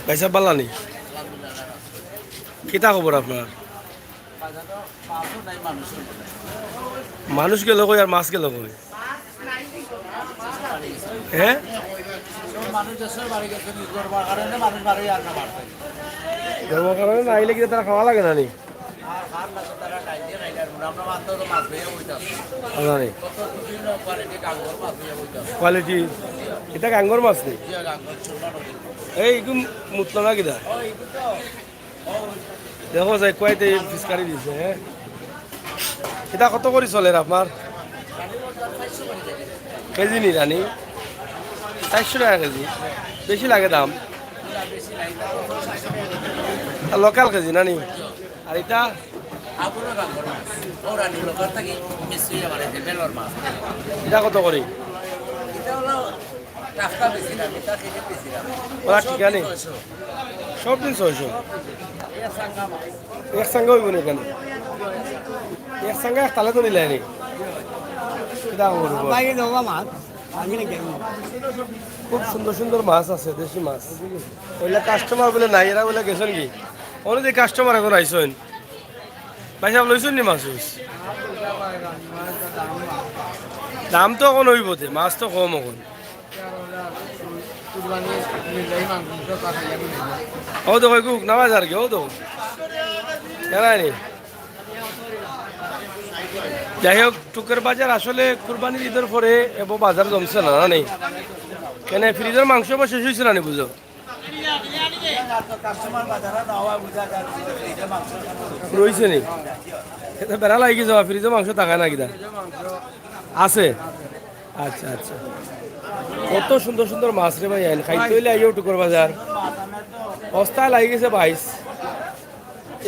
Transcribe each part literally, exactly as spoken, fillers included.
ভাইসাব, ভালা নি? কিতা খবর আপনার? মানুষ গেল কই আর মাছ গেল কই? হ্যাঁ? সব মানুষ দেশের বাড়ি গেছে, গরমের কারণে মানুষ বাড়ি আর না মারতে। গরমের কারণে না আইলে কি তারা খাওয়া লাগে না নি? আর খাওয়া লাগে, তারা টাইম দিয়ে খাইলে আর আমরা মারতে তো মাছ বেয়ে বইতাম। আল্লাহ রে। কত বিভিন্ন কোয়ালিটি কাঙ্গর মাছ বেয়ে বইতাম। কোয়ালিটি? এটা কাঙ্গর মাছ নি? জি, কাঙ্গর ছোট মাছ। এই, এগুন মুতলো না কিনা? ও, এগুন তো দেখো যাই, কয়তে ফিসকারি দিছে, হ্যাঁ? এটা কত করি চলের আপনার? কেজি নি রানি? চাইরশো টেকা কেজি। বেশি লাগে দাম। আর লোকাল কেজি না নি? আর এটা? এটা কত করি? ওরা ঠিক আছে? সব দিন ছয়শো। এক সাঙ্গা অইবো নি কেনে? এক সাঙ্গা এক তালে তো নিলাই নি। কিতা করবো? খুব সুন্দর সুন্দর মাছ আছে, দেশি মাছ। অইলে কাস্টমার বলে নাই, এরা বলে গেছইন কি? অনো যে কাস্টমার এখন আইছইন। ভাইসাব, লইছইন নি মাছ উছ? দাম তো এখন অইবো দে, মাছ তো কম এখন। ও দেখো, এগু হুকনা বাজার কি, ও দেখো। এরাই নি। যাই হোক, টুকের বাজার আসলে কুরবানির ঈদর পরে এবো বাজার জমছে না, না নি? কেনে ফ্রিজর মাংস এবো শেষ অইছে না নি, বুঝো? রইছে নি? এটা বেড়া লাগি গেছে, ফ্রিজর মাংস থাকায় না কিতা? আছে? আচ্ছা, আচ্ছা। কত সুন্দর সুন্দর মাছ রে ভাই, আইন খাইতে অইলে আইও টুকর বাজার। অস্তা লাগি গেছে বাইশ,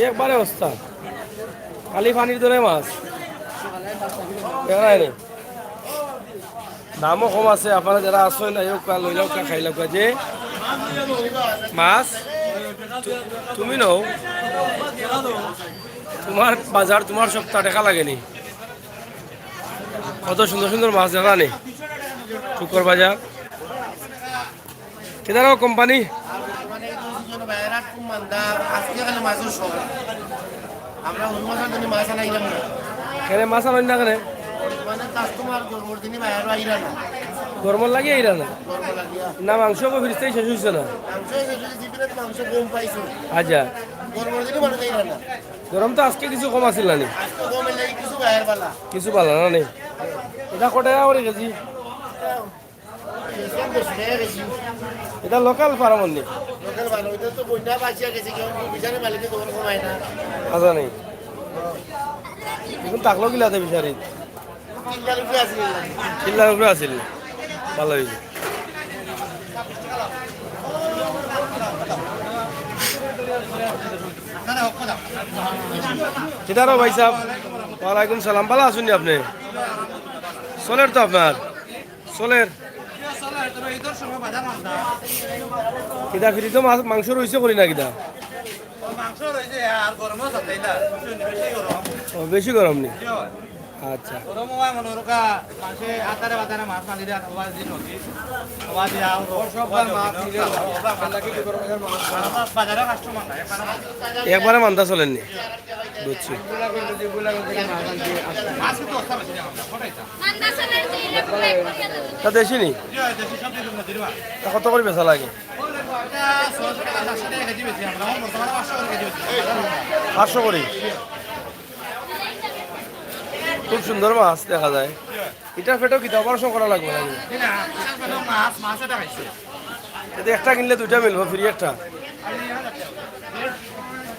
একবারে অস্তা, খালি পানির দরে মাছ। বেড়ায় নি, দামও কম আছে। আপনারা যারা আছইন, আইও কা, লইলাও কা, খাইলাও কা। যে মাছ তু-, তুমি নও, তোমার বাজার, তোমার সপ্তাহ দেখা লাগে নি। কত সুন্দর সুন্দর মাছ দেখা নি, টুকর বাজার। কেদারও কোম্পানি। মানে, এই দুই সিজন বাইরে খুব মান্দা, আজকে খালি মাছের শখ। আমরা অন্য মাসের দিনে মাছ আনাইলাম না। কেনে মাছ আনইন না কেনে? মানে, কাস্টমার গরমর দিনে বাইরে আইরা না। গরমর লাগি আইরা না? গরম লাগিয়া। না, মাংস কো ফিরিস্তাই শেষ অইছে না? মাংস শেষ অইছে, জিবিরে তো মাংস কম পাইছে। আচ্ছা। গরমর দিনে মানুষ আইরা না। গরম তো আজকে কিছু কম আছিল না নি? আজকে কম এলে কিছু বাইরে বালা। কিছু বালা না নি? এটা কত টেকা করি কেজি? এটা local farm only? Local farm, এটা তো বন্যা বাঁচিয়া গেছে, কেউ বিচারে মালিকে দোকান কমায় না। আচ্ছা, নেই। এখন থাকলো কিলাতে বিচারি? চিল্লার উপরে আছিল। চিল্লার উপরে আছিল। ভালা অইছে। কিতারও ভাইসাব? ওয়ালাইকুম সালাম। ভালা আছইন নি আপনে? চলের তো আপনার? চলের। কিতা ফ্রিজো মাছ, মাংস রইছে করি না কিতা? মাংস রইছে আর গরমও আছে, তাই না? বেশি গরম। ও, বেশি গরম নি? জি অয়। আচ্ছা। গরম অওয়ায় মনো করউক্কা, মাছে আতারে বাতারে মাছ মারি দেয়, অওয়ায় দি নদী, অওয়ায় দি আও, সব মাছ নিয়ে যাও। বাজারে কাস্টমার নাই, একবারে মান্দা চলের নি? বুঝছি। মাছ কিন্তু অস্তা বেশি না, আমরা কটাই তা। তা দেশি নি? জি অয়, দেশি সব দিন নদীর মাছ। তা কত করি বেচা লাগে? এটা ছয়শো টাকা, সাতশো টাকা কেজি বেচি আমরা, এখন বর্তমানে পাঁচশো করে কেজি বেচি। পাঁচশো করি? খুব সুন্দর মাছ দেখা যায়। ইটার পেটো কিতা অপারেশন করা লাগবো না? জি না, ইটার পেটো মাছ, মাছ এটা খাইছে। এতে একটা কিনলে দুইটা মিলবো, ফ্রি একটা।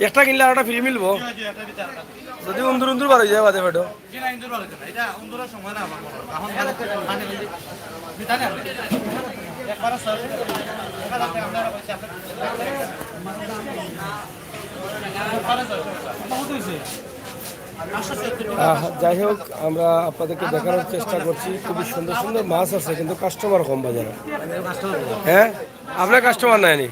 একটা কিনলে আরোটা ফ্রি মিলবো। জি, জি, এটা ভিতরে রাখা। যদি উন্দুর উন্দুর বার অই যায় বাদে পেটো। জি না, উন্দুর বার অইতো না। এটা উন্দুরের সময় না আমার মনে হয়। এখন মানে, মানে, মানে, ভিতরে আছে। একবারে সরাসরি। একবারে আপনারা বলছি, আপনারা একবারে সরাসরি। কত হইছে? আহ, যাই হোক, আমরা আপনাদেরকে দেখানোর চেষ্টা করছি, খুবই সুন্দর সুন্দর মাছ আছে, কিন্তু কাস্টমার কম বাজারে। হ্যাঁ, আপনার কাস্টমার নাই নি?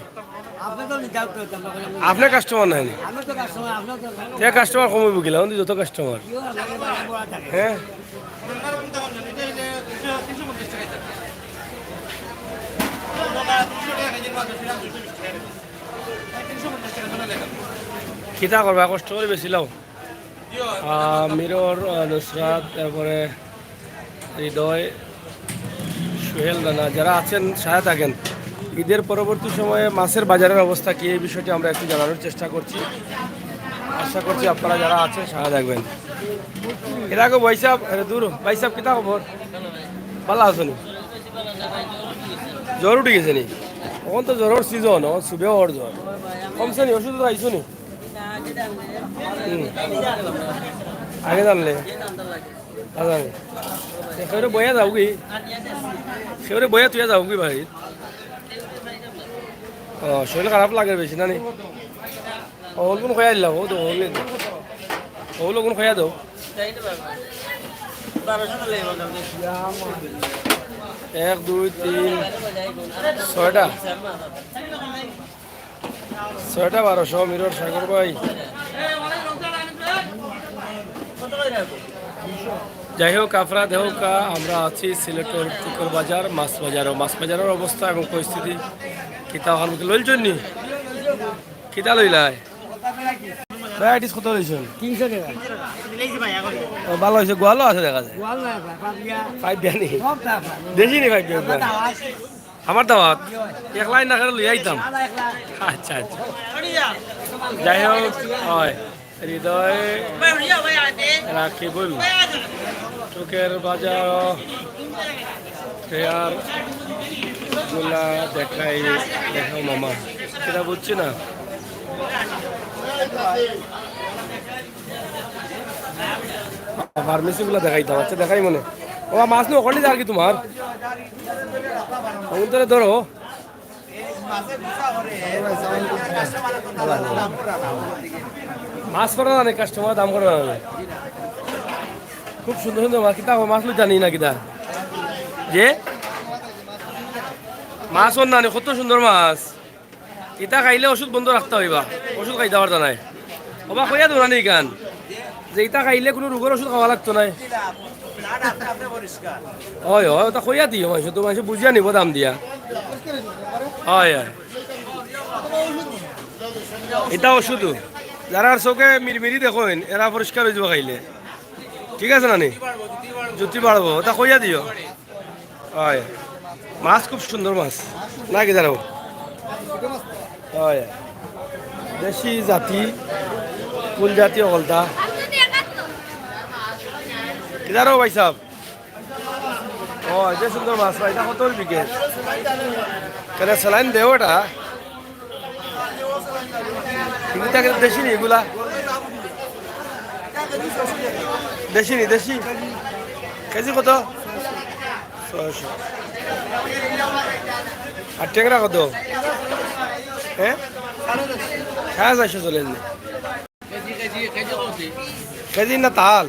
আপনি তো নিতে আসতে হচ্ছে, আমরা বললাম, আপনার কাস্টমার নাই নি? আমরা তো কাস্টমার, আপনার তো কে কাস্টমার কম অইবো কিলা? উনি যত কাস্টমার। কেউ আমাদের বাজার বড় থাকে। হ্যাঁ। তিনশো পঞ্চাশ টাকা। কিতা করবা, কষ্ট করি বেচিলাও। আহ, মিরর, আহ, নুসরাত, তারপরে হৃদয়, সোহেল রানা, যারা আছেন সাথে থাকেন। ঈদের পরবর্তী সময়ে মাছের বাজারের অবস্থা কি, এই বিষয়টি আমরা একটু জানানোর চেষ্টা করছি। আশা করছি আপনারা যারা আছেন সাথে থাকবেন। এর আগে ভাই সাহেব, আরে দূর, ভাই সাহেব, কিতা খবর? ভালা আছনি? জ্বর উঠি গেছে নি? অখন তো জ্বরর সিজন, অখন সুবে অর জ্বর। কমছে নি? ওষুধ খাইছো নি? হুম। আগে জানলে? আচ্ছা। কেউরে বইয়া যাওগি? কেউরে বইয়া তুইয়া যাওগি ভাই? ও, শরীর খারাপ লাগে বেশি না নি? ও, ওগুন খোয়া দিলাম, ও তো, ওগুন খোয়া দাও। এক, দুই, তিন, ছয়টা। ছয়টা বারোশো, মিরর সাগর ভাই। যাই হোক, আপনারা দেখউক্কা, আমরা আছি সিলেটর তুকর বাজার, মাছ বাজারও। মাছ বাজারর অবস্থা এবং পরিস্থিতি কিতা অখান লইল জন্য? কিতা লইলায়? ভাই, আইটিস কত লইছেন? তিনশো টাকা। ও, ভালা অইছে, গোয়ালও আছে দেখা যায়। গোয়াল না, পাইপ দিয়া। পাইপ দিয়া নি? সব তা পাইপ। দেশি নি পাইপ দিয়া? আমার দাওয়াত? একলাই না করে লইয়া আইতাম। আচ্ছা, আচ্ছা। যাই হোক, হয়। হৃদয় রাখিবুল। চকের বাজার, ফেয়ার গুলা দেখাই, দেখাও মামা। সেটা বুঝছি না। ফার্মেসি গুলা দেখাইতাম, আচ্ছা দেখাই মনে। ও মাছ নিয়ে ওখানে যার কি তোমার? অন্তরে ধরো। মাছ করা জানে, কাস্টমার দাম করা জানে। খুব সুন্দর সুন্দর মাছ, কিতা মাছ লই জানি না কিতা? যে মাছ ওর নানি, কত সুন্দর মাছ। ইতা খাইলে ওষুধ বন্ধ রাখতা অইবা, ওষুধ খাইতা পারতা নায়। ওবা কইয়া দেও না নি কান, যে ইতা খাইলে কুনু রোগর ওষুধ খাওয়া লাগতো নায়। হয়, হয়, ওটা কইয়া দিও, মানষে তো মানষে বুঝিয়া নিবো দাম দিয়া। হয়, হয়। ইটা ওষুধ। যারার চোখে মিরমিরি দেখইন, এরা পরিষ্কার অইযিবো খাইলে। ঠিক আছে না নি? জুতি বাড়বো, ওটা কইয়া দিও। হয়। মাছ খুব সুন্দর মাছ। না কিতা রে? হয়। দেশি জাতি, কুন জাতি অকলতা। কিতা রে ভাই সাহেব? ও, এই যে সুন্দর মাছ ভাই, ইটা কত বিকে? কেনে saline দেও ইটা? ইগুলা কিন্তু দেশি নি ইগুলা? দেশি নি, দেশি? কেজি কত? ছয়শো। আর টেংরা কত? হ্যাঁ? সাড়ে চারশো চলে নি। কেজি না তাল?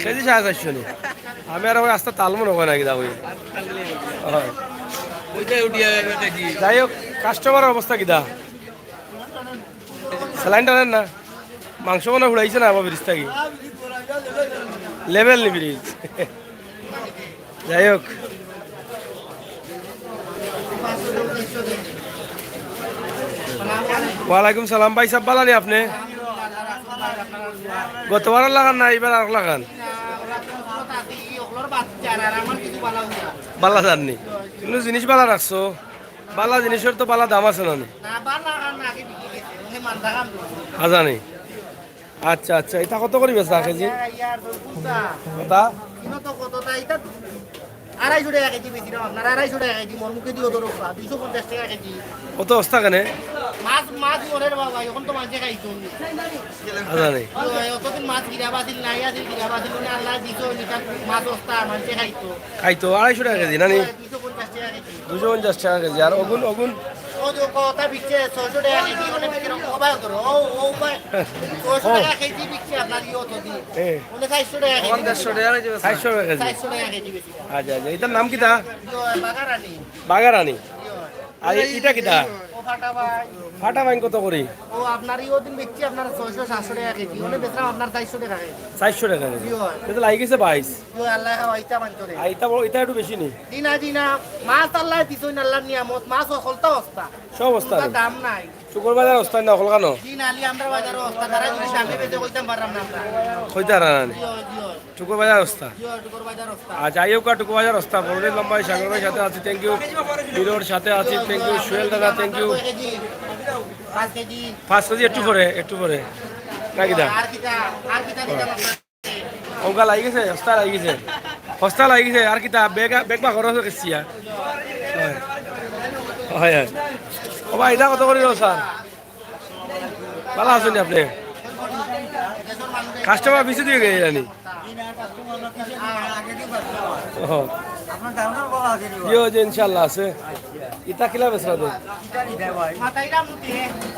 কেজি সাড়ে চারশো নি। আমি আর ওই আস্তা তাল মনে হয় না কিতা ওই। হয়। যাই হোক, কাস্টমারের অবস্থা কিতা? saline টানেন না? মাংস মনে হয় উড়াইছে না আবার ফ্রিজ থাকি? লেভেল নি ফ্রিজ। যাই হোক। ওয়ালাইকুম সালাম ভাই সাহেব, ভালা নি আপনে? গতবার লাখান না, এবার আর লাখান? ভালা জাননি। কিন্তু জিনিস ভালা রাখছো। ভালা জিনিসর তো ভালা দাম আছে না নি? হাজানি। আচ্ছা, আচ্ছা, ইটা কত করি বেচা কেজি? ইটা? আড়াইশো টাকা কেজি বেচিরাম আপনার, আড়াইশো টাকা কেজি, মোর মুখে দিও ধরো, দুইশো পঞ্চাশ টাকা কেজি। কত অবস্থা কেনে? মাছ, মাছ মরে রে বাবা, অখন তো মাছে খাইতো। আচ্ছা, নেই। অতদিন মাছ গিরা বাছিল, নাই আছিল গিরা বাছিল, মানে আল্লাহ দিছে, ওই লিটার মাছ অবস্থা মাছে খাইতো। খাইতো, আড়াইশো টাকা কেজি, না নি? দুইশো পঞ্চাশ টাকা কেজি। দুইশো পঞ্চাশ টাকা কেজি, আর অগুন, অগুন? ও যে কথা বিকছে ছয়শো টাকা কেজি, মানে বিক্রি অবায় ধরো, ও, ও উপায়। ছয়শো টাকা কেজি বিকছে আপনার ইয়ে অতদিন। এ। মানে চারশো টাকা কেজি। দেড়শো টাকা কেজি। চারশো টাকা কেজি। চারশো টাকা কেজি বেশি। আচ্ছা, আচ্ছা, ইটার নাম কিতা? ইয়ে, বাগারানি। বাগারানি। ইয়ে। আর এ-, ইটা কিতা? ও ফাটা ভাই। ফাটা ভাই কত করি? ও আপনার ই ওদিন বেচছি আপনার ছয়শো সাতশো টাকা কেজি, ওনে বেচলাম আপনার চারশো টাকা কেজি। চারশো টাকা কেজি। জি অয়। ইটা তো লাগি গেছে বাইশ। জি অয়, আল্লায় খাওয়াইতা মানতো রে। আর ইটা বড়, ইটা একটু বেশি নি? জি না, জি না, মাছ আল্লায় দিছইন, আল্লার নিয়ামত, মাছ অকলতা অস্তা। সব অস্তা নি? দাম নাই। শুক্রবাজার অস্তা না, অকল খানো? জি না, আলি আমরার বাজারও অস্তা, তারা যদি দামে বেচে কইতাম পারলাম না আমরা। কইতা পারলাম না নি? জি অয়, জি অয়। টুকুর বাজার ওস্তাদ। জি, টুকুর বাজার ওস্তাদ। আচ্ছা, আইউক্কা টুকুর বাজার ওস্তাদ। বড়দের লম্বাই সাগর ভাইর সাথে আছি, thank you। হিরোর সাথে আছি, thank you। সোহেল দাদা, thank you। পাঁচ কেজি। পাঁচ কেজি একটু পরে, একটু পরে। না কিতা? আর কিতা, আর কিতা দিতাম আপনার? অঙ্কা লাগি গেছে, ওস্তাদ লাগি গেছে। ওস্তাদ লাগি গেছে, আর কিতা? বেগ, বেগ বা খরচ হয়ে গেছি আর। হয়। হয়, হয়। ও ভাই, ইটা কত করি রো, স্যার? ভালা আছইন নি আপনে? কাস্টমার বেশি দিয়া গেছে জানি। ও। ইয়ো, যে ইনশাআল্লাহ আছে। ইতা কিলা বেচরা তো?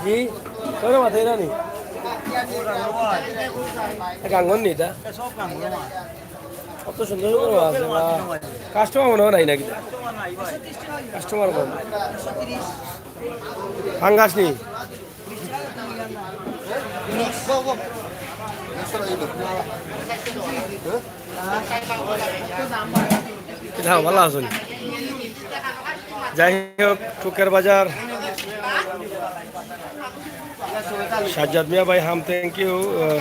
জি? তোরে মাথায় রানি? গাঙ্গন নি ইতা? কত সুন্দর সুন্দর মাছ আছে, বাহ। কাস্টমার মনে হয় নাই নাকি? কাস্টমার কম। পাঙ্গাস নি? না, ভালা আছইন। যাই হোক, টুকের বাজার। সাজ্জাদ মিয়া ভাই, হাম, thank you। আহ,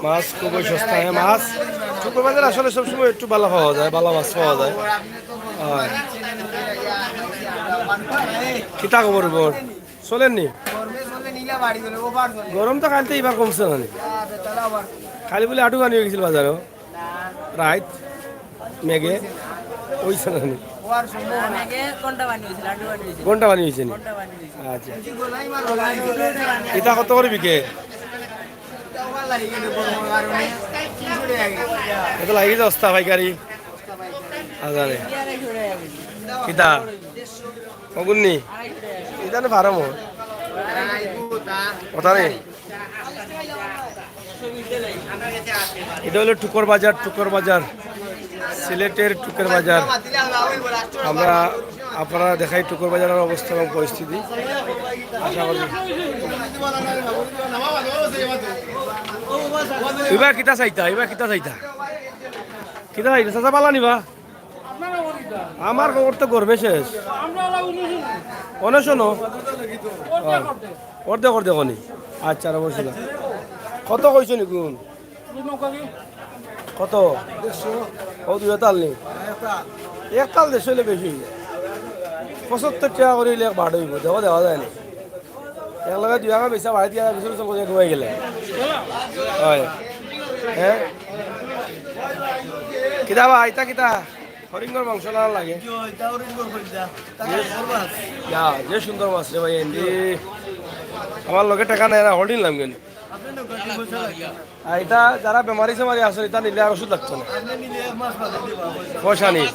মাছ খুবই সস্তা হয় মাছ। শুক্রবাজার আসলে সবসময় একটু ভালা পাওয়া যায়, ভালা মাছ পাওয়া যায়। হয়। কিতা খবর বল? চলের নি? গরম তো কালতে ইবার কমছে না নি? খালি বলে আটু পানি হয়ে গেছিল বাজারও। রাইত মেঘে অইছে না নি? মেঘে ঘন্টা পানি হয়েছিল, আটু পানি হয়েছিল। ঘন্টা পানি হয়েছে নি? ঘন্টা পানি হয়েছিল। আচ্ছা। ইতা কত করি বিকে? ইতা লাগি গেছে অস্তা পাইকারি। আজারে। কিতা? অগুন নি? ইতা নে ফার্ম। কথা নেই। ইটা হলো টুকর বাজার, টুকর বাজার, সিলেটের টুকর বাজার। আমরা আপনারারে দেখাই টুকর বাজারর অবস্থা এবং পরিস্থিতি। আশা করি। ইবার কিতা চাইতা? ইবার কিতা চাইতা? কিতা চাইতা? চাচা, ভালা নি বা? আমার খবর তো গরমে শেষ। অনশন? অর্ধেক, অর্ধেক নি। আচ্ছা, আর অবশ্যই না। কত কইছো নি গুণ? কত? ও দুই তাল নি? এক তাল দেড়শো অইলে বেশি। পঁচাত্তর টাকা করি অইলে এক বাট অইবো। দেখো, দেখা যায় নি। এক লগে দুই টাকা বেচা বাড়াই দিয়া কিছু কিছু করে ঘুমাই গেলে। হয়। হ্যাঁ? কিতা বা, ইতা কিতা? হরিঙ্গর মাংস না লাগে? ইয়ো, ইতা হরিঙ্গর কলিজা। ইতা যে সুন্দর মাছ। ইয়া, যে সুন্দর মাছ রে ভাই, এন্ডি। আমার লগে টাকা নাই, না, holding লাম কেন? আপনি নৌকা কি পয়সা লাগে? আর ইতা যারা বেমারি সেমারি আছে, ইতা নিলে আর ওষুধ লাগতো না। আপনি নিলে এক মাস বাদে দিবা পয়সা। পয়সা নেই।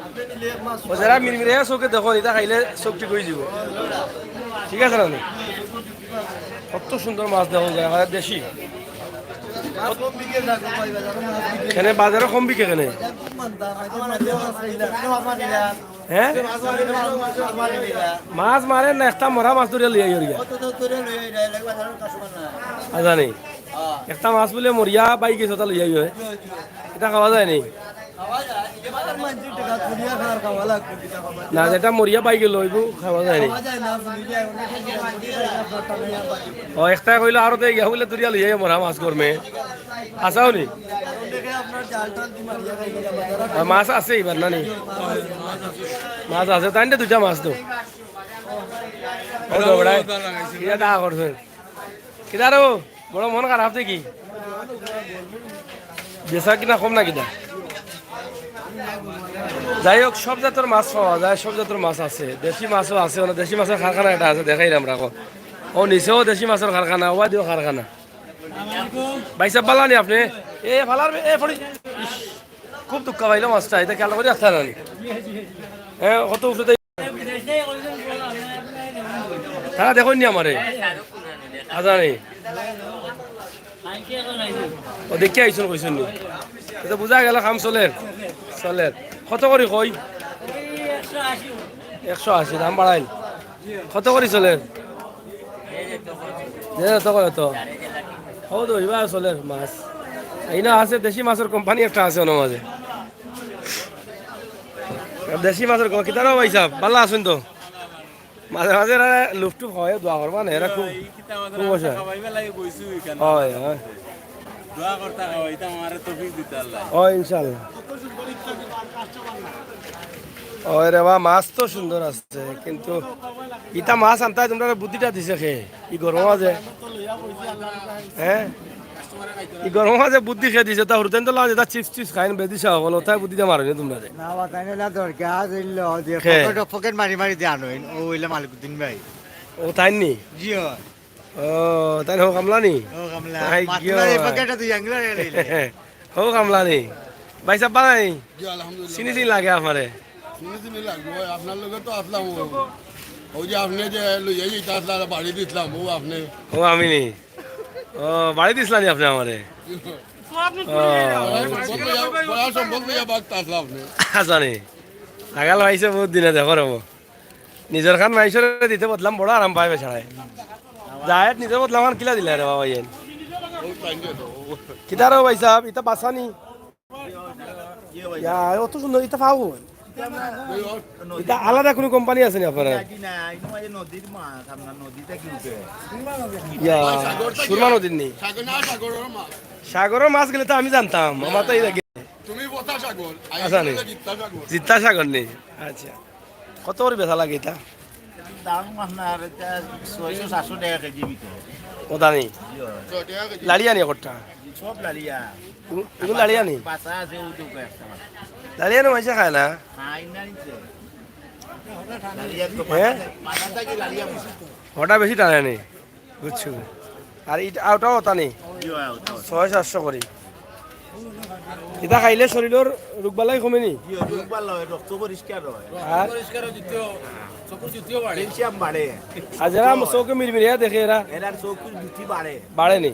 আপনি নিলে এক মাস ও যারা মিরমিরে চোখে দেখো, ইতা খাইলে চোখ ঠিক হয়ে যাব। ঠিক আছে না? কত সুন্দর মাছ দেখা যায়, আমাদের দেশি। মাছ কম বিকে না, কম পাই বাজারে, মাছ বিকে। কেনে বাজারে কম বিকে কেনে? বাজার খুব মান্দা, মাছ মারে না। হ্যাঁ? মাছ মারে না, একটা মরা মাছ ধরে লইয়া গিয়া। আ, জানি। একটা মাছ বলে মরিয়া বাই গেছে, ওটা লইয়া গিয়া। এটা খাওয়া যায় নি? না, যেটা মরিয়া বাই গেল, ওইগু খাওয়া যায় নি? ও, একটা কইলো আরো তো গিয়া বলে ধরিয়া লইয়া মরা মাছ গরমে। আছাও নি? আর মাছ আছে ইবার না নি? মাছ আছে, তাইন দুইটা মাছ তো। ও তো বেড়ায়। ইয়া দা করছে। কিদারো? বড় মন খারাপ দেখি। বেচা কিনা কম না কিনা? যাই হোক, সব জাতর মাছ পাওয়া যায়, সব জাতর মাছ আছে, দেশি মাছও আছে, মানে দেশি মাছর কারখানা একটা আছে, দেখাইরাম রাখো। ও নিচেও দেশি মাছর কারখানা, ওবায়দিও কারখানা। ভাইসাব, ভালা নি আপনে? এ ফালার, এ ফড়ি। ইশ, খুব দুঃখ পাইলো মাছটা, ইটা খেয়াল করি রাখতা না নি। হ্যাঁ, কত উপরে তাই। তারা দেখইন নি আমারে? আজানি। ও দেখিয়া আইছইন কইছইন নি? ইটা বুঝা গেল কাম চলের। চলের। কত করি কই? একশো আশি দাম বাড়াইল। কত করি চলের? যে যত কয় তত। ও তো ইবা চলের মাছ। ইনো আছে দেশি মাছর কোম্পানি একটা আছে অনো মাঝে। দেশি মাছর কো-, কিতা রে ভাই সাহেব? ভালা আছইন তো? মাঝে মাঝে এরা লুফটুফ হয়, দোয়া করবা না, এরা খুব, খুব বসে। হয়, হয়। দোয়া করতা হয়, ইতা আমারে তৌফিক দিতা আল্লাহ। ও, ইনশাআল্লাহ। ওই রে বা, মাছ তো সুন্দর আছে, কিন্তু ইতা মাছ আনতায় তুমরারে বুদ্ধিটা দিছে কে? ই গরম আছে। হ্যাঁ? ই গরম আছে বুদ্ধি কে দিছে? তা হুরুতাইন তো লাগে, তা চিপস টিপস খাইন, বেদিশা হকল, তাই বুদ্ধিটা মারইন তুমরারে। না, বা তাইন অইলা দরকার অইলো যে কে? পকেট, পকেট মারি মারি দিয়া আনইন, ও অইলা মালিকুদ্দিন ভাই। ও তাইন নি? জি অয়। ও, তাইন হউ কামলা নি? ও কামলা। আই মাত্র গিয়া এই ভাই। পকেটে দুই আঙ্গুল রেখে দিলে। হউ কামলা নি? ভাই সাহেব ভাই, জি, আলহামদুলিল্লাহ। চিনি চিনি লাগে আমারে। চিনি চিনি লাগবো, ওই আপনার লগে তো আসলাম, ও, ওই যে আপনি যে লইয়া যাইতা আসলা, বাড়ি দিছিলাম, ও আপনি। ও আমি নি? ও, বাড়ি দিছিলা নি আপনি আমারে? ও, পড়ার সম্পদ লইয়া, পড়ার সম্পদ লইয়া বাগতা আসলা আপনি। জানি। লাগাল পাইছে বহুত দিনে, দেখো রে। নিজর খান মাইনষরে দিতে বদলাম বড় আরাম পায় বেচারায়। জায়েদ নিজর বদলাম খান কিলা দিলা রে বাবা ইয়েন? কিতা রে ভাই সাহেব, ইতা বাসানি? ইয়া, অত সুন্দর, ইতা পাও। ইতা আলাদা কোনো কোম্পানি আছে নি আপনার? ইয়া, সুরমা নদীর নি? সাগরর মাছ গেলে তো আমি জানতাম, আমার তো এই লাগে। তুমি বতা সাগর, আই আচ্ছা, নি। জিত্তা সাগর। জিত্তা সাগর নি? আচ্ছা। কত করি বেচা লাগে ইতা? দাম আপনার ইতা ছয়শো সাতশো টাকা কেজি ভিতরে। ওটা নি? ছয় টাকা কেজি। লাড়িয়া নি একটা? সব লাড়িয়া। এগু-, এগুলো লাড়িয়া নি? বাচ্চা আছে, ও তো একটা। লাড়িয়া নি মাইনষে খায় না? খায় না নিচে। লাড়িয়া তো হ্যাঁ? মাথা থাকি লাড়িয়া বুঝে। ওটা বেশি টানে নি? বুঝছো? আর ইটা, ওটাও ওটা নি? জি, ওটাও। ছয় সাতশো করি। ইটা খাইলে শরীরর রোগ বালাই কমে নি? জি, রোগ বালা হয়, রক্ত পরিষ্কার হয়। আর? পরিষ্কার হয়, দ্বিতীয়, চকুর দ্বিতীয় বাড়ে। ক্যালসিয়াম বাড়ে। আর যারা চোখে মিরমিরিয়া দেখে এরা? এরার চকুর দ্যুতি বাড়ে। বাড়ে নি?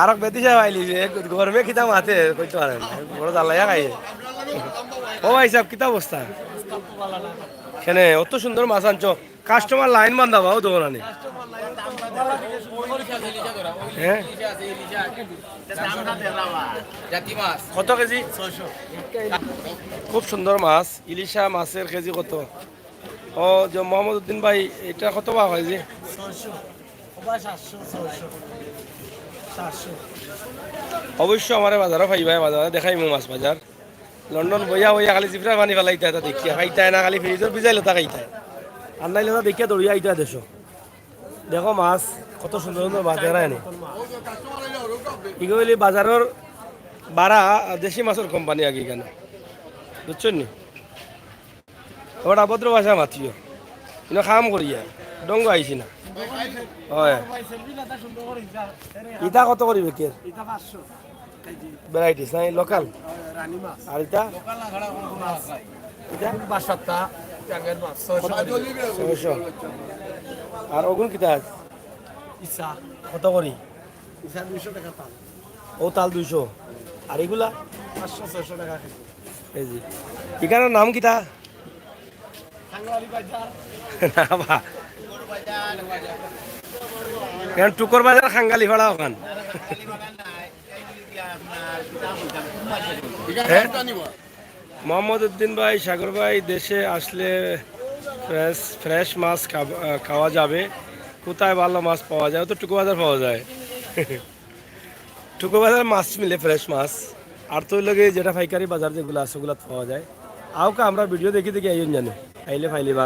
আরক বেটি সাহেব আইলি যে গরমে কিতা মাতে কইতে পারেন। বড় জ্বালাইয়া খাইয়ে। ও ভাই সাহেব, কিতা অবস্থা? কেনে অত সুন্দর মাছ আনছো? কাস্টমার লাইন বান্ধা বাবু দোকানে। হ্যাঁ? কত কেজি? খুব সুন্দর মাছ, ইলিশা মাছের কেজি কত? ও যে মোহাম্মদ উদ্দিন ভাই, এটা কত বা হয় যে? ছয়শো। ও ভাই, সাতশো, ছয়শো, সাতশো। অবশ্য আমারে বাজারও পাইবা, বাজারে দেখাইমু মাছ বাজার। লন্ডন বইয়া বইয়া খালি জিফরা পানি ফালাইতা, এটা দেখিয়া খাইতায় না, খালি ফ্রিজর ভিজাইল ওটা খাইতায়। আর নাইলে ওটা দেখিয়া দৌড়িয়া আইতা দেশো। দেখো মাছ, কত সুন্দর সুন্দর মাছ এরা এনে। ইগো হইলে বাজারর বারা দেশি মাছর কোম্পানি আগে এখানে, বুঝছো নি? ওটা ভদ্র ভাষা মাতিও। ইনো কাম করিয়া, ডঙ্গ আইছি না। হয়। ইটা কত করি বেকের? ভ্যারাইটিস নাই, লোকাল? আর ইটা? ইটা? ছয়শো। আর ওগুন কিতা আছে? কত করি? ও তাল দুইশো। আর এগুলা? পাঁচশো, ছয়শো টাকা কেজি। এই যে। এখানর নাম কিতা? খাঙ্গালি বাজার। না বা। এখন টুকর বাজার খাঙ্গালি ফাড়া ওখান। হ্যাঁ? মোহাম্মদ উদ্দিন ভাই, সাগর ভাই, দেশে আসলে ফ্রেশ, ফ্রেশ মাছ খাব-, আহ, খাওয়া যাবে। কোথায় ভালো মাছ পাওয়া যায়? ও তো টুকু বাজার পাওয়া যায়। টুকু বাজার মাছ মিলে, ফ্রেশ মাছ। আর তো লাগে যেটা পাইকারি বাজার যেগুলো আছে, ওগুলাত পাওয়া যায়। আউকা আমরা ভিডিও দেখি দেখি আইন জানে। আইলে ফাইলিবা।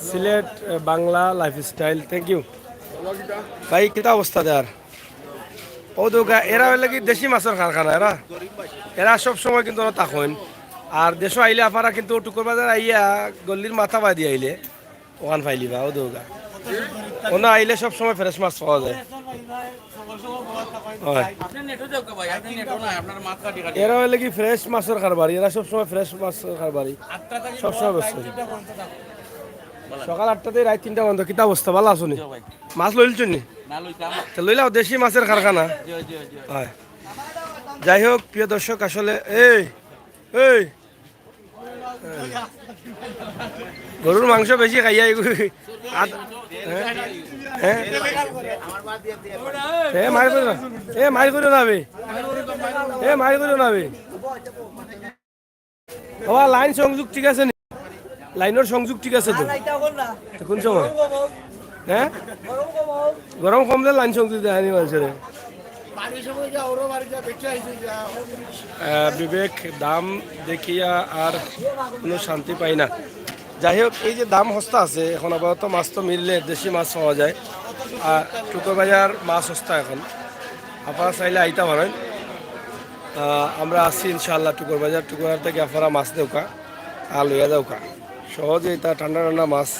সিলেট, আহ, বাংলা লাইফস্টাইল, thank you। ভাই, কিতা অবস্থা দেয়ার? ও দোকা, এরা হইলে কি দেশি মাছের কারখানা এরা? এরা সব সময় কিন্তু ওরা থাকইন। আর দেশো আইলে আপনারা কিন্তু টুকুর বাজার আইয়া গল্লির মাথা বাদি আইলে ওখান পাইলিবা, ও দোকা। ওনা আইলে সব সময় ফ্রেশ মাছ পাওয়া যায়। হয়। আপনি নেটও যাও ভাই, আপনি নেটও না, আপনার মাথা ঠিক আছে। এরা হইলে কি ফ্রেশ মাছের কারবারি, এরা সব সময় ফ্রেশ মাছের কারবারি। আটটা থেকে সব সময় ব্যস্ত। সকাল আটটা থেকে রাত তিনটা পর্যন্ত। কিতা অবস্থা, ভালো আছো নি? জি ভাই। মাছ লইলছো নি? না, লইতাম। তো লইলাও, দেশি মাছের কারখানা। জি, জি, জি। হয়। যাই হোক, প্রিয় দর্শক, আসলে এই, এই, গরুর মাংস বেশি খাইয়া এগু-, আদ-, হ্যাঁ? হ্যাঁ? এ মাইর করিও না, এ মাইর করিও না বে, এ মাইর করিও না বে। বাবা, লাইন সংযোগ ঠিক আছে নি? লাইনর সংযোগ ঠিক আছে তো? তো কোন সময়? হ্যাঁ, গরম কমলে লাইন সংযোগ দেয়নি মানুষের। আহ, বিবেক, দাম দেখিয়া আর কোনো শান্তি পাই না। যাই হোক, এই যে দাম হস্তা আছে, এখন আপাতত মাছ তো মিললে দেশি মাছ পাওয়া যায়। আর টুকর বাজার মাছ হস্তা এখন, আপনারা চাইলে আইতা পারেন। আহ, আমরা আছি ইনশাআল্লাহ টুকর বাজার। টুকর বাজার থেকে আপনারা মাছ দেউকা আর লইয়া যাউকা। সহজে এটা ঠান্ডা ঠান্ডা মাছ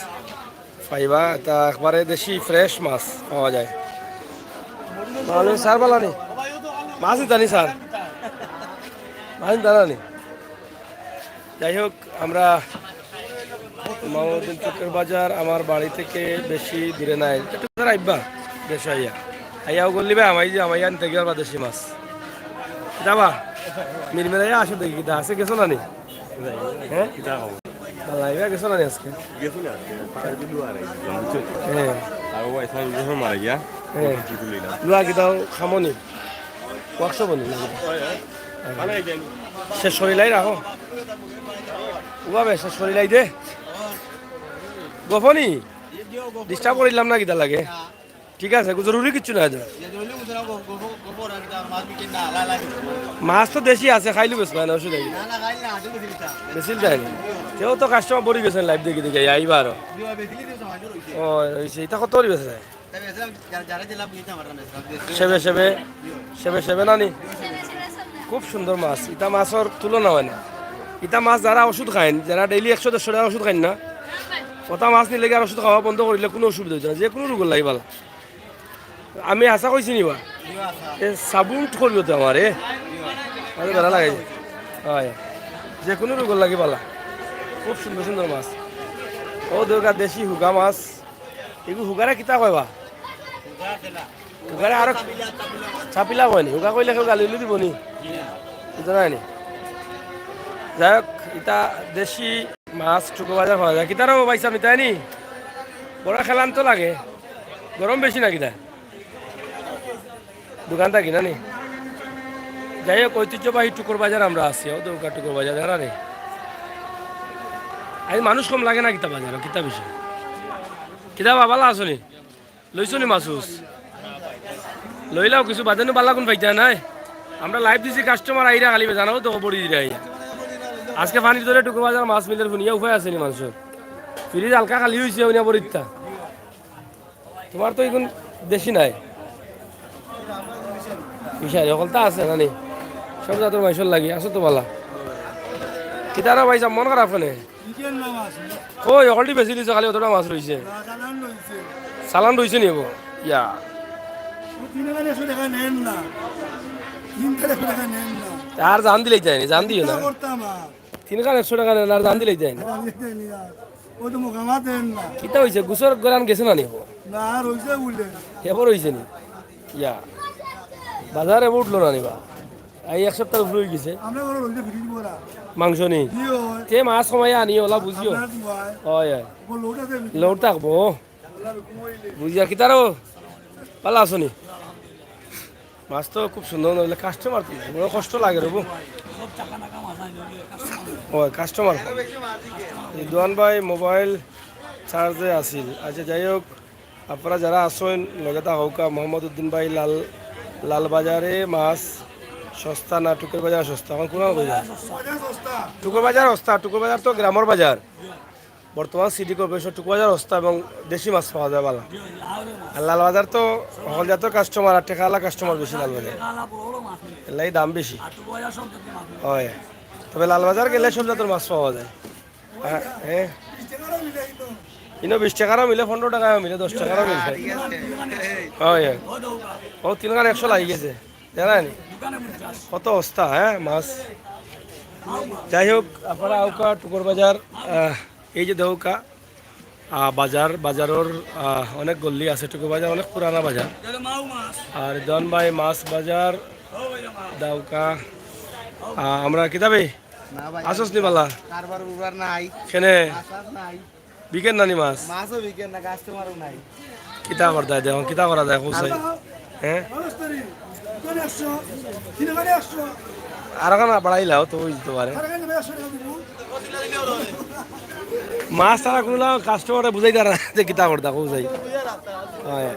পাইবা, এটা একবারে দেশি ফ্রেশ মাছ পাওয়া যায়। তাহলে স্যার বালানি মাছ জানি স্যার, মাছ জানানি। যাই হোক, আমরা মামুদ্দিন চকের বাজার আমার বাড়ি থেকে বেশি দূরে নাই, একটু ধরে আইবা। দেশ আইয়া আইয়াও করলি ভাই, আমাই যে আমাই আনতে গিয়ে বাদেশি মাছ যাবা। মিরমিরাইয়া আসো দেখি, কিতা আছে, গেছো না নি? হ্যাঁ, কিতা হবো? ভালা, এবার গেছো না নি আজকে? গেছো না আজকে? পাড়ার বিলু আর এই, বুঝছো তো? হ্যাঁ। আর ও ভাই, সাহেব যখন মারা গিয়া, হ্যাঁ। ওটা ঠিক হইল না। লুয়া কিতাও খামনি? ওয়ার্কশপ বনি না? হয়, হয়। ভালো হয়ে যায়। সে শরীলাই রাখো। ওভাবে সে শরীলাই দে। গোপনি? ডিস্টার্ব করিলাম না কিতা লাগে? ঠিক আছে, জরুরি কিচ্ছু নাই তো। মাছ তো দেশি আছে, খাইলে বেশ মানে অসুবিধা কি? বেশি যায় না। কেউ তো কাস্টমার বড়ি গেছেন লাইভ দেখি দেখি, আইবা আরো। ও, হইছে। এটা কত করি বেচে যায়? সেবে, সেবে, সেবে, সেবে না নি? খুব সুন্দর মাছ। ইটা মাছর তুলনা হয় না। ইটা মাছ যারা ওষুধ খাইন, যারা ডেইলি একশো দেড়শো টাকার ওষুধ খাইন না, ওটা মাছ নিলে কি আর ওষুধ খাওয়া বন্ধ করিলে কোনো অসুবিধা হইতো না, যে কোনো রোগের লাগি ভালা। আমি আশা কইছি নি বা? এ সাবুন করিও তো আমার, এ? আরে বেড়া লাগাই। হয়। যে কোনো রোগের লাগি ভালা। খুব সুন্দর সুন্দর মাছ। ও দুর্গা দেশি হুগা মাছ। এগু হুগারে কিতা কয় বা? হুগারে আরো চাপিলা কয় নি? হুগা কইলে কেউ গালি উলি দিব নি? বুঝতে নাই নি? যাই হোক, ইটা দেশি মাছ টুকু বাজার পাওয়া যায়। কিতারও ভাই সাহেব, ইতাই নি? বড় খেলান তো লাগে। গরম বেশি না কিতা? দোকান থাকি না নি? যাই হোক, ঐতিহ্যবাহী টুকুর বাজার আমরা আছি। ও দৌকা টুকুর বাজার, জানা নি? আজ মানুষ কম লাগে না কিতা বাজারো, কিতা বিষয়? কিতা বা, ভালা আছো নি? লইছো নি মাছ উছ? লইলাও কিছু বাদে নু বালা গুণ পাইতা নাই। আমরা লাইভ দিছি, কাস্টমার আইরা খালি জানাও তো বড়ি দিরা আইয়া। আজকে পানির দরে টুকুর বাজার মাছ মিলের হুনিয়া উপায় আছে নি মানুষের? ফ্রিজ হালকা খালি হইছে, হুনিয়া বড়িত্তা। তোমার তো এখন দেশি নাই। বিশাল, হকলতা আছে জানি। সব জাতর মাংসর লাগি, আছো তো বালা। কিতারা ভাই সাহেব, মন খারাপ কেনে? কই, হকলটি বেশি দিছে, খালি অতটা মাছ রইছে। চালান রইছে নি হবো? ইয়া। আর জান দিলেই যায়নি, জান দিও না। তিন খান একশো টাকা নেন, আর জান দিলেই দেন। জান দিলেই দেন, ইয়া। ওই তো মোকামা দেন না। কিতা হইছে? গুছর গরান গেছে না নি? না, আর হইছে বুঝলে। এবার হইছে নি? ইয়া। বাজার এবার উঠলো না নি বা? এই এক সপ্তাহ উপরে হয়ে গেছে। আমরা ওরা রইছে ফিরিয়ে দিব ওরা। মাংস নি? জি, ওই। তে মাছ কমাই আনি, ওলা বুঝিও। আপনার দোয়ায়। হয়, হয়। ও লোড আছে। লোড থাকবো। বুঝিয়া কিতারো? ভালা আছো নি? মাছ তো খুব সুন্দর, নইলে কাস্টমার তো বড় কষ্ট লাগে রে বউ। ও, কাস্টমার। রিদওয়ান ভাই মোবাইল চার্জে আছিল। আচ্ছা, যাই হোক, আপনারা যারা আছেন, লগে তা হউকা, মোহাম্মদ উদ্দিন ভাই, লাল, লাল বাজারে মাছ সস্তা না টুকুর বাজার সস্তা? এখন কোন বাজার? টুকুর বাজার সস্তা, টুকুর বাজার তো গ্রামর বাজার। বর্তমান সিটি কর্পোরেশন টুকুবাজার হস্তা এবং দেশি মাছ পাওয়া যায় ভালা। আর লালবাজার তো হকল জাতর কাস্টমার আর টেকাওয়ালা কাস্টমার বেশি লালবাজার, এর লাগি দাম বেশি। হয়, তবে লালবাজার গেলে সব জাতর মাছ পাওয়া যায়। হ্যাঁ, হ্যাঁ। ইনো বিশ টাকারও মিলে, পনেরো টাকায়ও মিলে, দশ টাকারও মিলে। হয়, হয়। ও, তিন খান একশো লাগি গেছে। জানেন কত হস্তা, হ্যাঁ, মাছ? যাই হোক, আপনারা আউকা টুকুর বাজার, আহ, এই যে দেউকা, আহ, বাজার, বাজারর, আহ, অনেক গল্লি আছে, টুকুর বাজার অনেক পুরানা বাজার। আর রিদওয়ান ভাই মাছ বাজার, দাউকা। আ, আমরা কিতা বে? না ভাই, আছস নি বালা? কারবার উরবার নাই। কেনে? মাছ আর নাই। বিকেন না নি মাছ? মাছও বিকেন না, কাস্টমারও নাই। কিতা করতায় দেখো, কিতা করা যায়, কও চাই। হ্যাঁ? আর কেন বাড়াইলাও তো, ওই দিতে পারে। মাছ তারা কোনো কাস্টমারে বুঝাই তারা যে কিতা করতা, কও চাই। হয়।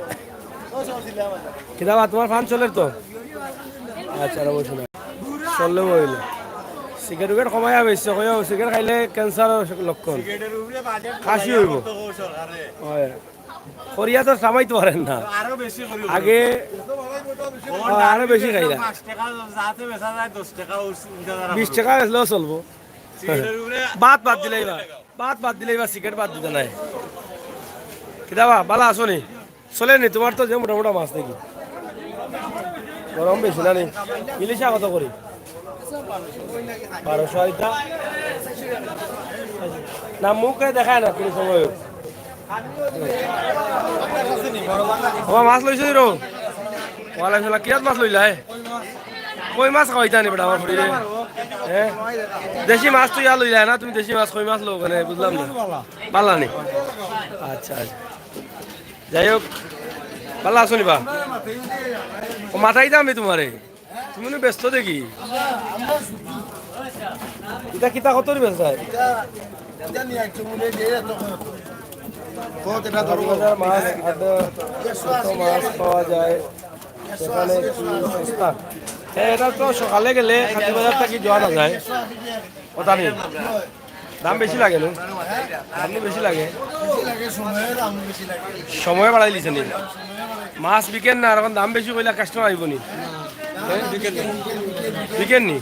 কিতা বা, তোমার ফান চলের তো? আচ্ছা, আর বলছো না। চললে বইলে। সিগারেট উগারেট কমাইয়া বেশি, কইও, সিগারেট খাইলে ক্যান্সারর লক্ষণ। খাসি হইব। হয়। করিয়া তো সামাইতে পারেন না। আরো বেশি করি। আগে, ও, হ্যাঁ, আরো বেশি খাইলা। পাঁচ টাকা, যাতে বেচা যায় দশ টাকা, ও চিন্তা ধারা বিশ টাকা বেচলেও চলবো। সিগারেটের উপরে ভাত বাদ দিলে এবার, ভাত বাদ দিলে এবার সিগারেট বাদ দিতে নাই। কিতা বা, বালা আছো নি? চলে নি, তোমার তো যে মোটা মোটা মাছ দেখি। গরম বেশি না নি? ইলিশা কত করি? বারোশো আইতা। না, মুখে দেখায় না কোনো সময়। ও, মাছ লইছো নি রো? ওয়ালাইকুম সালাম, কিয়াত মাছ লইলা, হে? কই মাছ খাওয়াইতা নি বেটা আমার ফুড়িরে? হ্যাঁ? দেশি মাছ তো ইয়া লইলা না, তুমি দেশি মাছ, কই মাছ লও কেনে, বুঝলাম না। বালা নি? আচ্ছা, আচ্ছা। যাই হোক, বালা আছো নি বা? ও, মাথায় দাম তোমারে। তুমি না ব্যস্ত দেখি। ইটা কিতা কত করি বেচা যায়? বাজার মাছ, আর তো কত মাছ পাওয়া যায়, সেখানে একটু সস্তা। হ্যাঁ, এটা তো সকালে গেলে কান্দি বাজার থাকি যাওয়া না যায়। কথা নেই। দাম বেশি লাগে নু? দাম নি বেশি লাগে? সময় বাড়াই দিছে নি? মাছ বিকেন না, আর এখন দাম বেশি কইলে কাস্টমার আইব নি? হ্যাঁ? বিকেন নি?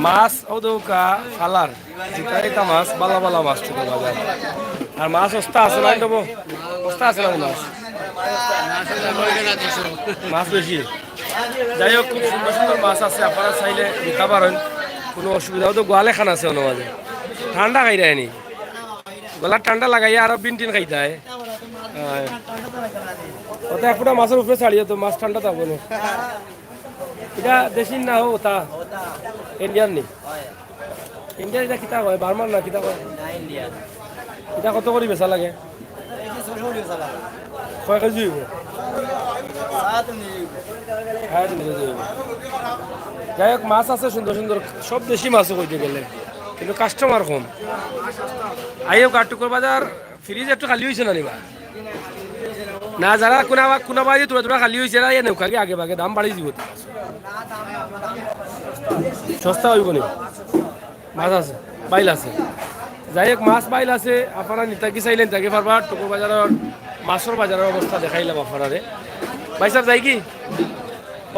মাছ ও দৌকা ফালার। জিকাইতা মাছ, বালা বালা মাছ ছোট বাজার। আর মাছ সস্তা আছে না, দেবো? সস্তা আছে না মাছ? মাছ বেশি। যাই হোক, খুব সুন্দর সুন্দর মাছ আছে, আপনারা চাইলে নিতে পারেন, কোনো অসুবিধা। ও তো গোয়ালে খান আছে অন্য মাঝে। ঠান্ডা খাই রায়নি, গলা ঠান্ডা লাগাইয়া আরো বিন টিন খাইতে হয়। হ্যাঁ। ওটা এক ফুটা মাছের উপরে ছাড়িয়ে তো মাছ ঠান্ডা থাকবো না। এটা দেশি না হো, ওটা ইন্ডিয়ান নি? ইন্ডিয়ান এটা কিতা কয়? বার্মান না কিতা কয়? না, ইন্ডিয়ান। এটা কত করি বেচা লাগে? এটা ছয়শো করি বেচা লাগে। কয় কেজি হইব? সাত কেজি হইব। সাড়ে তিন কেজি হইব। যাই হোক, মাছ আছে সুন্দর সুন্দর, সব দেশি মাছও কইতে গেলে, কিন্তু কাস্টমার কম। আইও কাটুকর বাজার। ফ্রিজ একটু খালি হইছে না নিবা? না, যারা কোনা বা-, কোনা বাড়ি তোরা তোরা খালি হইছে না, এ নেও, খালি আগে ভাগে দাম বাড়ি দিব। সস্তা হইব নি? মাছ আছে, বাইল আছে। যাই হোক, মাছ বাইল আছে, আপনারা নিতা কি চাইলেন, তাকে পারবা। টুকু বাজারের, মাছর বাজারের অবস্থা দেখাইলাম আপনারারে। ভাই সাহেব, যাই কি?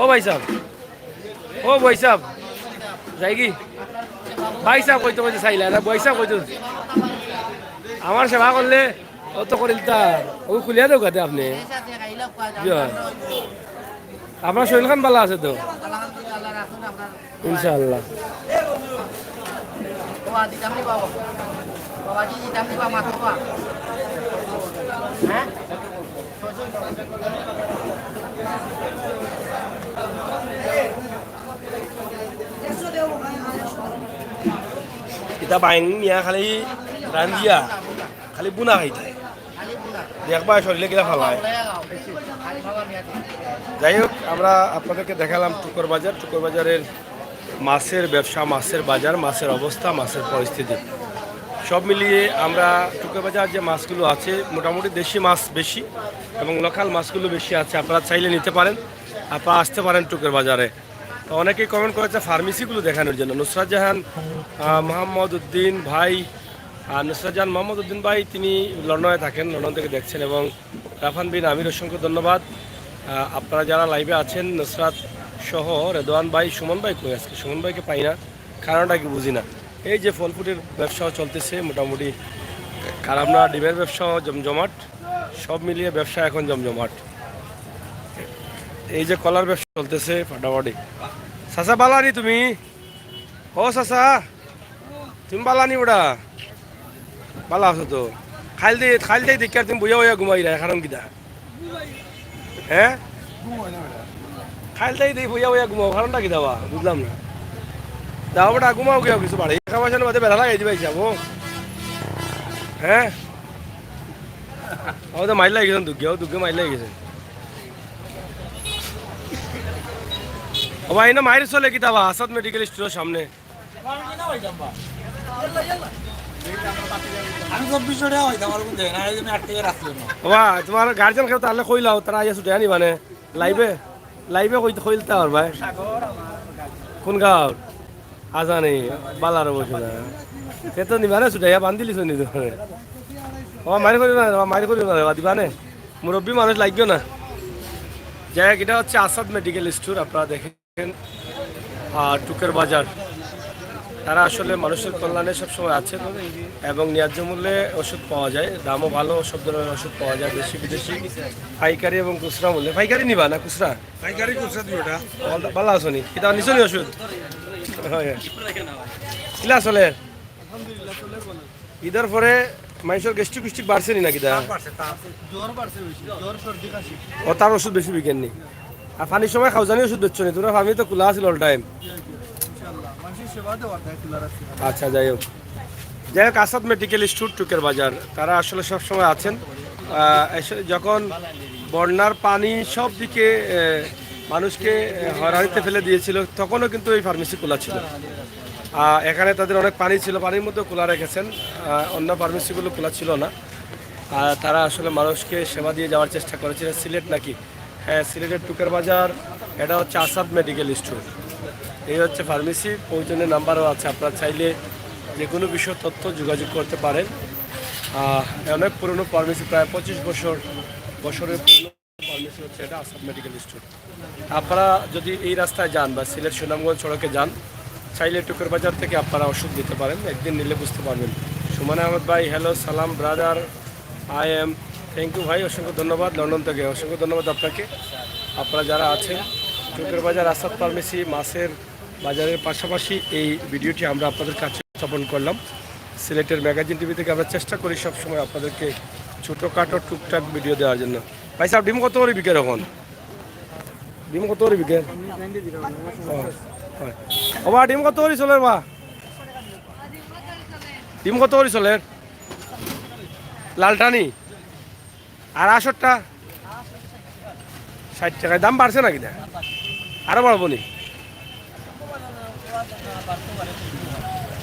ও ভাই সাহেব, ও ভাই সাহেব, যাই কি? ভাই সাহেব কইতে কইতে চাইলা না, ভাই সাহেব কইতে। আমার সেবা করলে অত করিল তা, ও খুলিয়া দেও কাতে আপনি। জি হয়। আপনার শরীর খান ভালো আছে তো? ইনশাআল্লাহ। ইতা বাইন মিয়া খালি রান্দিয়া, খালি বুনা খাইতে। দেখবা শরীরে কিলা ফালায়। যাই হোক, আমরা আপনাদেরকে দেখালাম টুকর বাজার, টুকর বাজারের মাছের ব্যবসা, মাছের বাজার, মাছের অবস্থা, মাছের পরিস্থিতি। সব মিলিয়ে আমরা টুকর বাজার যে মাছগুলো আছে, মোটামুটি দেশি মাছ বেশি এবং লোকাল মাছগুলো বেশি আছে। আপনারা চাইলে নিতে পারেন, আপনারা আসতে পারেন টুকর বাজারে। তো অনেকেই কমেন্ট করেছে ফার্মেসিগুলো দেখানোর জন্য। নুসরাত জাহান, আহ, মোহাম্মদ উদ্দিন ভাই, আর নুসরাত জাহান মোহাম্মদ উদ্দিন ভাই, তিনি লন্ডনে থাকেন, লন্ডন থেকে দেখছেন। এবং রাফান বিন আমির, অসংখ্য ধন্যবাদ। আহ, আপনারা যারা লাইভে আছেন, নুসরাত সহ রেদওয়ান ভাই, সুমন ভাই কই আজকে? সুমন ভাইকে পাই না, কারণটা কি বুঝি না। এই যে ফল ফ্রুটের ব্যবসাও চলতেছে মোটামুটি, খারাপ না, ডিমের ব্যবসাও জমজমাট, সব মিলিয়ে ব্যবসা এখন জমজমাট। এই যে কলার ব্যবসা চলতেছে ফাটাফাটি। চাচা, বালা নি তুমি? ও চাচা, তুমি বালা নি ওটা? বালা আছো তো? খাইল দে, খাইল দে দেখিয়ার তুমি বইয়া বইয়া ঘুমাইরায়, কারণ কিতা? হ্যাঁ? খাইল দে দে বইয়া বইয়া ঘুমাও, কারণটা কিতা বা? বুঝলাম না। যাও বেটা, ঘুমাও গিয়া কিছু বাড়ি। এক মাসের মধ্যে বেড়া লাগাই দিবা হিসাব, ও। হ্যাঁ? ও তো মাইর লাগি গেছেন দুগ্গে, ও দুগ্গে মাইর লাগি গেছেন। ও ভাই, না মাইর চলে কিতা বা? আসাদ মেডিকেল স্টোরের সামনে। আমি চব্বিশ টাকা হইতাম, আর কোন জায়গায় না, এই জন্য আট টাকা রাখছিল না। বাবা, তোমার গার্জিয়ান কেউ তাহলে কইলাও, তারা আইয়া ছুটে আনি মানে লাইভে, লাইভে কইতে কইলতা আর ভাই। কোন গাঁও? আজানি, বালার বসে না। সে তো নিবানে ছুটাইয়া বান্ধিলিছ নি তোমারে। বাবা, মারি করিও না, বাবা, মারি করিও না, বাবা, দিবানে। মুরব্বী মানুষ লাগিও না। যাই হোক, এটা হচ্ছে আসাদ মেডিকেল স্টোর, আপনারা দেখেন। আর টুকের বাজার, তারা আসলে মানুষের কল্যাণে সবসময় আছেন এবং ন্যায্য মূল্যে ওষুধ পাওয়া যায়, দামও ভালো, সব ধরনের ওষুধ পাওয়া যায়, দেশি বিদেশি, পাইকারি এবং খুচরা মূল্যে। পাইকারি নিবা না খুচরা? পাইকারি খুচরা দুইটা। ভালো, ভালো আছো নি? কিতা নিছো নি ওষুধ? হয়, হয়। কিলা চলে? ঈদের পরে মানুষের গ্যাস্ট্রিক গুস্ট্রিক বাড়ছে নি নাকি দা? তাপ বাড়ছে, তাপ। জ্বর বাড়ছে বেশি, জ্বর, সর্দি, কাশি। ও, তার ওষুধ বেশি বিকেন নি? আর পানির সময় খাওজানি ওষুধ দিচ্ছ নি? তোমরা ফার্মে তো খোলা আছিল অল টাইম। জি, জি, ইনশাআল্লাহ। মানুষের সেবা দেওয়ার দায় তুলে রাখছি। আচ্ছা, যাই হোক। যাই হোক, আসাদ মেডিকেল স্টোর টুকের বাজার, তারা আসলে সব সময় আছেন। আহ, এসে যখন বন্যার পানি সব দিকে, আহ, মানুষকে, আহ, হয়রানিতে ফেলে দিয়েছিল, তখনও কিন্তু এই ফার্মেসি খোলা ছিল। আহ, এখানে তাদের অনেক পানি ছিল, পানির মধ্যে খোলা রেখেছেন। আহ, অন্য ফার্মেসিগুলো খোলা ছিল না। আহ, তারা আসলে মানুষকে সেবা দিয়ে যাওয়ার চেষ্টা করেছিলেন। সিলেট নাকি? হ্যাঁ, সিলেটের টুকের বাজার। এটা হচ্ছে আসাদ মেডিকেল স্টোর। এই হচ্ছে ফার্মেসি, প্রয়োজনীয় নাম্বারও আছে, আপনারা চাইলে যে কোনো বিষয়ে তথ্য যোগাযোগ করতে পারেন। আহ, অনেক পুরনো ফার্মেসি, প্রায় পঁচিশ বছর, বছরের পুরনো ফার্মেসি হচ্ছে এটা আসাদ মেডিকেল স্টোর। আপনারা যদি এই রাস্তায় যান বা সিলেট সুনামগঞ্জ সড়কে যান, চাইলে টুকের বাজার থেকে আপনারা ওষুধ নিতে পারেন, একদিন নিলে বুঝতে পারবেন। সুমন আহমেদ ভাই, হ্যালো, সালাম brother, I am, thank you ভাই, অসংখ্য ধন্যবাদ লন্ডন থেকে, অসংখ্য ধন্যবাদ আপনাকে। আপনারা যারা আছেন, টুকের বাজার আসাদ ফার্মেসি, মাছের বাজারের পাশাপাশি এই ভিডিওটি আমরা আপনাদের কাছে উপস্থাপন করলাম। সিলেটের ম্যাগাজিন টিভি থেকে আমরা চেষ্টা করি সবসময় আপনাদেরকে ছোটোখাটো টুকটাক ভিডিও দেওয়ার জন্য। ভাই সাহেব, ডিম কত করে বিকের এখন? ডিম কত করে বিকের? ও, হয়। ও বা, ডিম কত করে চলের বা? ডিম কত করে চলের? লালটানি? আর আসরটা? ষাট টাকায়। দাম বাড়ছে নাকি দা? আরো বাড়বো নি?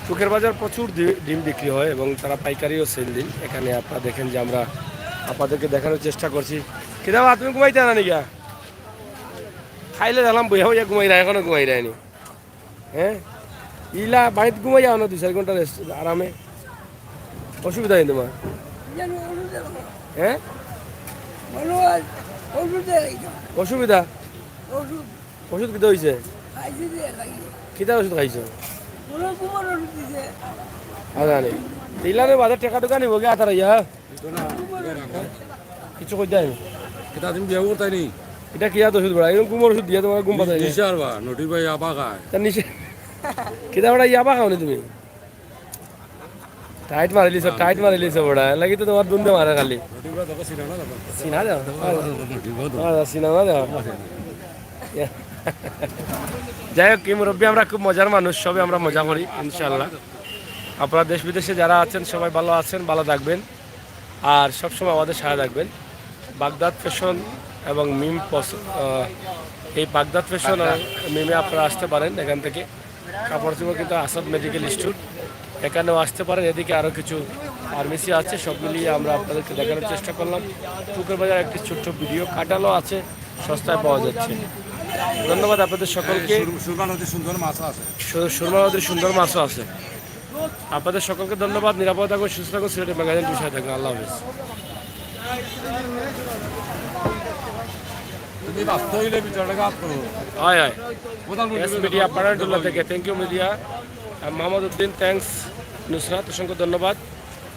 টুকের বাজার প্রচুর ডি-, ডিম বিক্রি হয় এবং তারা পাইকারিও সেল দিন। এখানে আপনারা দেখেন যে আমরা আপনাদেরকে দেখানোর চেষ্টা করছি। কিতা বা, তুমি ঘুমাইতে না নি গিয়া? খাইলে দেখলাম বইয়া বইয়া ঘুমাইরা, এখনো ঘুমাইরা নি। হ্যাঁ, ইলা বাড়িত ঘুমাই যাও না, দুই চার ঘন্টা রেস্ট আরামে। অসুবিধা নেই তোমার? হ্যাঁ, অসুবিধা? ওষুধ কিতা হইছে? কিতা ওষুধ খাইছো? আরে জানি। ইলানে বাদে টেকা টুকা নিব গিয়া আতার ইয়া। কিছু কই যায় না। এটা তুমি বিয়া করতাই নি? এটা কি আর ওষুধ বেটা? এরকম ঘুমর ওষুধ দিয়া তোমার ঘুম পাতাই না। নিশার বা, নটি ভাই আবা খায়। তা নিশা, কিতা বেটা ইয়াবা খাও নি তুমি? টাইট মারিলিছো, টাইট মারিলিছো বেটা। এর লাগি তো তোমার দুন্দে মারে খালি। নটি ভাই তোকে চিনা না, দেখো। চিনা যাও। নটি ভাই তো। হ্যাঁ, চিনা না যাও। ইয়া। যাই হোক, কি মুরব্বী, আমরা খুব মজার মানুষ, সবে আমরা মজা করি, ইনশাআল্লাহ। আপনারা দেশ বিদেশে যারা আছেন, সবাই ভালো আছেন, ভালো থাকবেন। আর সবসময় আমাদের সাথে থাকবেন। বাগদাদ ফ্যাশন এবং মিম পস-, আহ, এই বাগদাদ ফ্যাশন আর মিমে আপনারা আসতে পারেন এখান থেকে। কাপড় চোপড় কিন্তু আসাদ মেডিকেল স্টোর, এখানেও আসতে পারেন। এদিকে আরও কিছু ফার্মেসি আছে, সব মিলিয়ে আমরা আপনাদেরকে দেখানোর চেষ্টা করলাম। টুকের বাজার একটি ছোট্ট ভিডিও, কাঁঠালও আছে, সস্তায় পাওয়া যাচ্ছে। ধন্যবাদ আপনাদের সকলকে। এই সুর-, সুরমা নদীর সুন্দর মাছও আছে। সু-, সুরমা নদীর সুন্দর মাছও আছে। আপনাদের সকলকে ধন্যবাদ। নিরাপদে থাকুন, সুস্থ থাকুন, সিলেটের ম্যাগাজিন বিষয়ে থাকুন। আল্লাহ হাফেজ। তুমি বাধ্য হইলে বিচারটাকে আপ করো। হয়, হয়। কোথাও বলতে এস হবে মিডিয়া না। পাঠানটুলা থেকে। Thank you media. আর মোহাম্মদ উদ্দিন, থ্যাঙ্কস। নুসরাত, অসংখ্য ধন্যবাদ।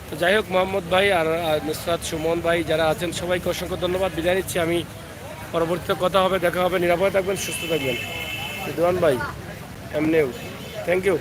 তো যাই হোক, মোহাম্মদ ভাই আর, আর নুসরাত, সুমন ভাই যারা আছেন, সবাইকে অসংখ্য ধন্যবাদ। বিদায় নিচ্ছি আমি। পরবর্তীতে কথা হবে, দেখা হবে। নিরাপদে থাকবেন, সুস্থ থাকবেন। রিদওয়ান ভাই, এমনিও, থ্যাংক ইউ।